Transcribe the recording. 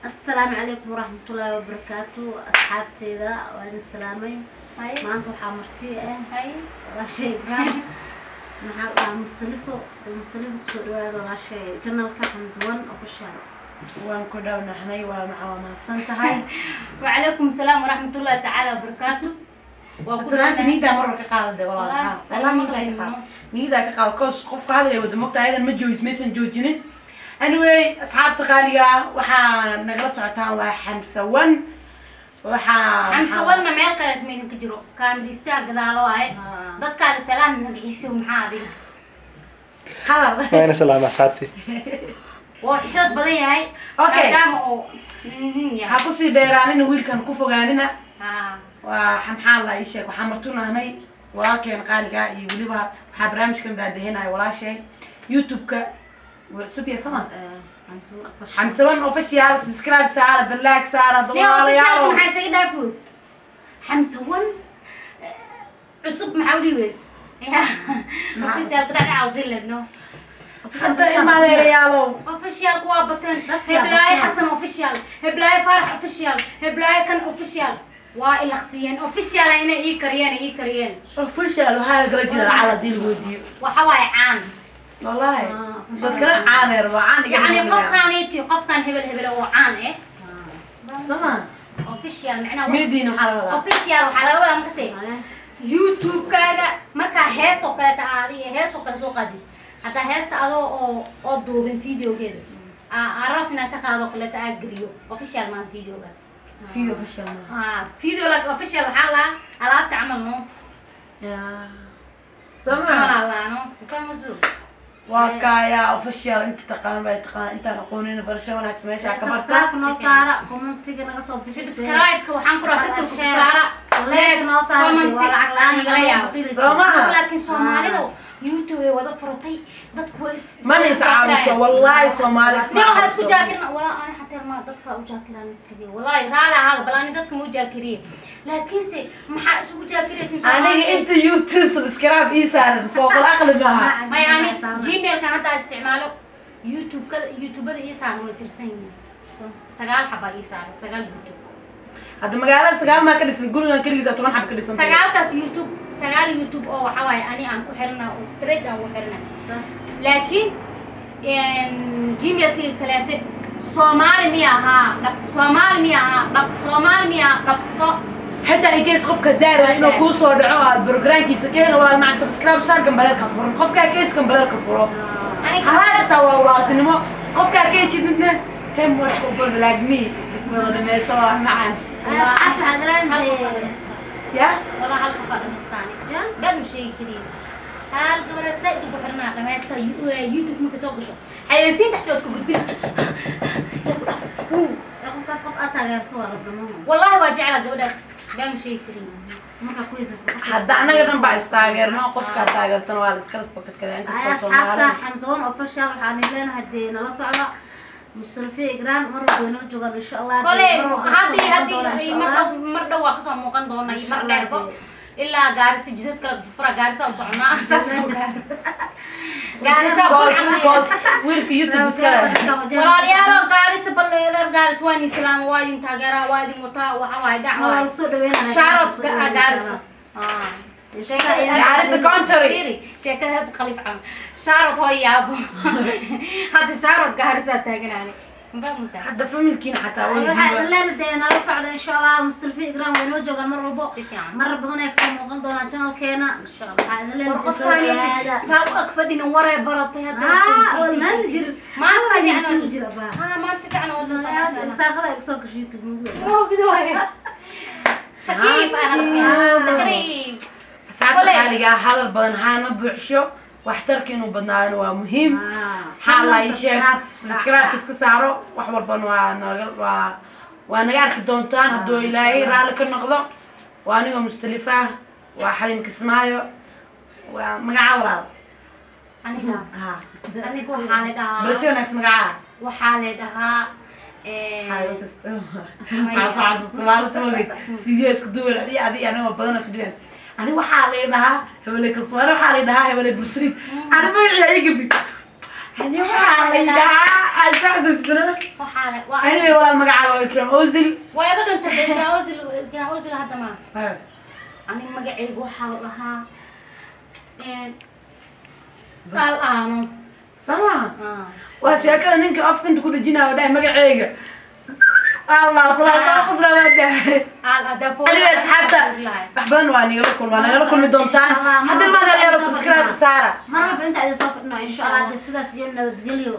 Asalaamu calaykum waraxmatullaahi wabarakaatu. Asxaabteeda waa idin salaamay. Maanta waxaa marti ah walaashay Ikraam, maxaa la dhahaa, Mustalifo. Mustalifo, kusoo dhawaada walaashay channelka Xamza One Official. Waan ku dhownahnay. Waa maca, waa mahadsan tahay. وعليكم السلام ورحمة الله تعالى وبركاته. Salaanta niidaa marwar ka qaada de walaal. Wallahi, wallahi niidaa ka qaada, niidaa ka qaada, 'cause qofka hadalay wada mogta ayadan ma jooj maysan joojinin. Anyway, asxaabta qaaliga ah, waxaa nagala socotaan waa Xamsa One. Waxaa Xamsa One-na meel kaleet ma idinka jiro, kaamiristaha gadaalo waaye. Dadkaada salaam, magaciisa maxaa adiga? Hadal. Waa ina salaama asxaabtii. Waa xishood badan yahay. Okay. Maadaama oo yahay. Ha kusii dheeraanina, wiilkan ku fogaanina. Ha. Waa maxaa la ii sheeg, waxaa martunahnay walaalkeen qaaliga iyo weliba waxaa barnaamijkan daadahinaya walaashay. YouTube-ka wuu cusub yahay, soo ma? Xamza One Official. Xamsa One Official, subscribe saara, dalaag saara. Nin officialka. Walaalayaal. Maxaa isaga dhaafoos Xamsa One cusub? Maxaa udhiiweys ya officialka dhacdhaca usin leedno. Hadda ilmaadeerayaalow. Officialku waa bateen. Dadka Heblaayo bateen. Xasan Official, heblaayo Faarax Official, heblaayo kan Official, waa ilaqsiiyeen official inay ii kariyeen, ii kariyeen. Official waxaa lagala jeeda lacag hadii lagu weydiiyo. Waxa waaye caan. Wallahi. Ah. Dadkana caanay rabaa, caan iga yacni dhigan. Qofkaaniti qofkan hebel hebel oo caan eh. Soo ma? Official macnaha Midiina maxaa laga wadaa? Official waxaa laga wadaa makase YouTube-kaaga markaa hees oo kaleeta aadi hees oo kale soo qaadid, haddaa heesta adoo oo duubin videogeeda aroos inaad ka qaado kaleeta aad geliyo, official maan videogaas. Video official ma? Ah, video like official waxaa lahaa alaabta camal no. Ya, soo camal ma? Aa lahaa no, fahmasu. Waa kaaya official. Inta taqaan bay taqaan, intaan aqoonin barasho wanaagsan meesha ka barta. Subscribe noo saara, commentiga naga soo bixi. Subscribe-ka waxaan ku rahaa xusulka ku saara. Like noo saara. Comment. Waa lacag la'aan. Igala yaabo. Soo maha? Laakiin Soomaalida YouTube ay wada furatay, dadku waa is Mana is caawiso wallahi, Soomaali. Nin waxaa isku jaakirna walaa ani xataa ma dadka u jaakiraan kaliya. Wallahi raali ahaada, bal ani dadka ma u jaakiriye, laakiinse maxaa isugu jaakiraysin? Aniga inta YouTube subscribe ii saaran fooqal aqli maaha. May, ani Gmailkan hadda isticmaalo YouTube-kada, YouTubada ii saaran way tirsan yihiin, 9 xabaa ii saaran, 9 YouTube. Hadda magaalada 9 maa ka dhisan? Gurigan keligiisa 10 xab ka dhisan. Sagaalkaas YouTube, 9 YouTube oo waxaa waaye ani aan ku xirana oo straight aan ku xirana, laakiin Gmailkayga kaleete Soomaali miya ahaa dhab, Soomaali miya ahaa dhab, Soomaali miya dhab so. Xataa in case qofka daara inuu kuu soo dhaco aad programkiisa ka helo, waa macan subscribe saar, gambaleelka furan. Qofkaa ka heshid, gambaleelka furo. Aniga halaas xitaa waa walaaltinimo. Qofkaa ka heshidna ten watch ku bad like me wada dhameysa, waa macan. Asxaabta waxaad hal qof aa leedahay. dhamaystaa. Ya. Walaa hal qof aa dhamaystaani. Ya? Been ma sheegi kariyo, hal gabadha saaid ugu xirnaa dhamaysta YouTube marka soo gasho xayeysiin taxta waa isku gudbin. Yaa ku dhaaf. Wuu. Qofkaas qof aad taageerto waa la dhamaan. Wallahi waa jeclaa gabadhaas, been ma sheegi kariyo. Markaa ku heysad. Hadda annaga dhan baa istaageerno, qofkaa taageertana waa la iska respect kale inkastoo Asxaabta Soomaalida. Xamza One Official waxaan leenahay dee nala socda. Mustafa Igraan mar walba way nala joogaan insha Allah. Koley Mar walba way kasoo haddii muuqan haddii doonaan, insha mar Allah. dhow, mar dhow waa kasoo muuqan doona iyo Insha mar Allah. dheerbo. Dee. Ilaa Gaarisa jidad kala fura, Gaarisa u soconaa, saas oo gaaro Gaarisa. 'Cause wiilka YouTube iska leh. Walaalayaal Gaarisa, bal reer Gaaris waan islaam, waa idin taageeraa, waa idin wataa, waxa waaye dhac Waa waay. lagu soo dhaweynaya. Shaarod Gaarisa. Gaarisa country. Fiiri, sheekada hadda khaliif camal shaarod hooy yaabo, hadda shaarod Gaarisaa taaganaani mba musa. Hadda familkiina xataa way Waxaa diiwaan. idin leenahay dee nala socda insha Allah. Mustafa Igraan way noo joogaan mar walbo. Si fiican. Marar badan ay kasoo muuqan doonaan channelkeena. Insha Allah. Waxaa idin War leenahay soo qofkaani dhawaada. saa u ag fadhina waray baratay hadda. Ah, oo naan jir. Maanta si fiican. YouTube jira baa. Ah, maanta si fiican oo la Saaqada ay kasoo gasho YouTube mugu. Ma ogid waaye. Shakiif ana taqriib. Asxaabta Koley. qaaliga ah, hadal badan haana buuxsho, waxtarka inuu badnaadana waa muhiim. Maxaa la ii sheeg, subscribe iska saaro, wax walbana waa naga waa naga arki doontaan hadduu Ilaahay raalli ka noqdo. Waa anigoo Mustalifa, waa Xalim Kismaayo, waa magaca walaal. Aniga Ha. aniga waxaa la dhahaa Barasho wanaagsan, magacaa? Waxaa la dhahaa Xalim kasta waxaan soo xasuusta maalinta magid video isku duwan adi adi anigoo badan isku duwan. Ani waxaa la dhahaa hebele Kismaayo, waxaa la dhahaa hebele Bursaliid. Ani magacii ay gabi, ani waxaa la dhahaa Aad soo xasuusino. Waxaa le waa Anyway, walaal, magacaaga waa Ikram Ozil. Waa iga dhuntay Ikraan Ozil. Ikraan Ozil hadda ma aniga magacayga waxaa la dhahaa Qaal Aano. Sama waa sheekada ninka afka inta ku dhejinayo dhahay magaceyga Allah kula soo qosla waa dahay. Qaal adafo. Anyway, asxaabta, wax badan waa nagala kulmaa, nagala kulmi doontaan. Hadda maada dheero, subscribe saara. Mar walba inta idin soo fadhino, insha Allah. Dee sidaas iyo nabadgelyo.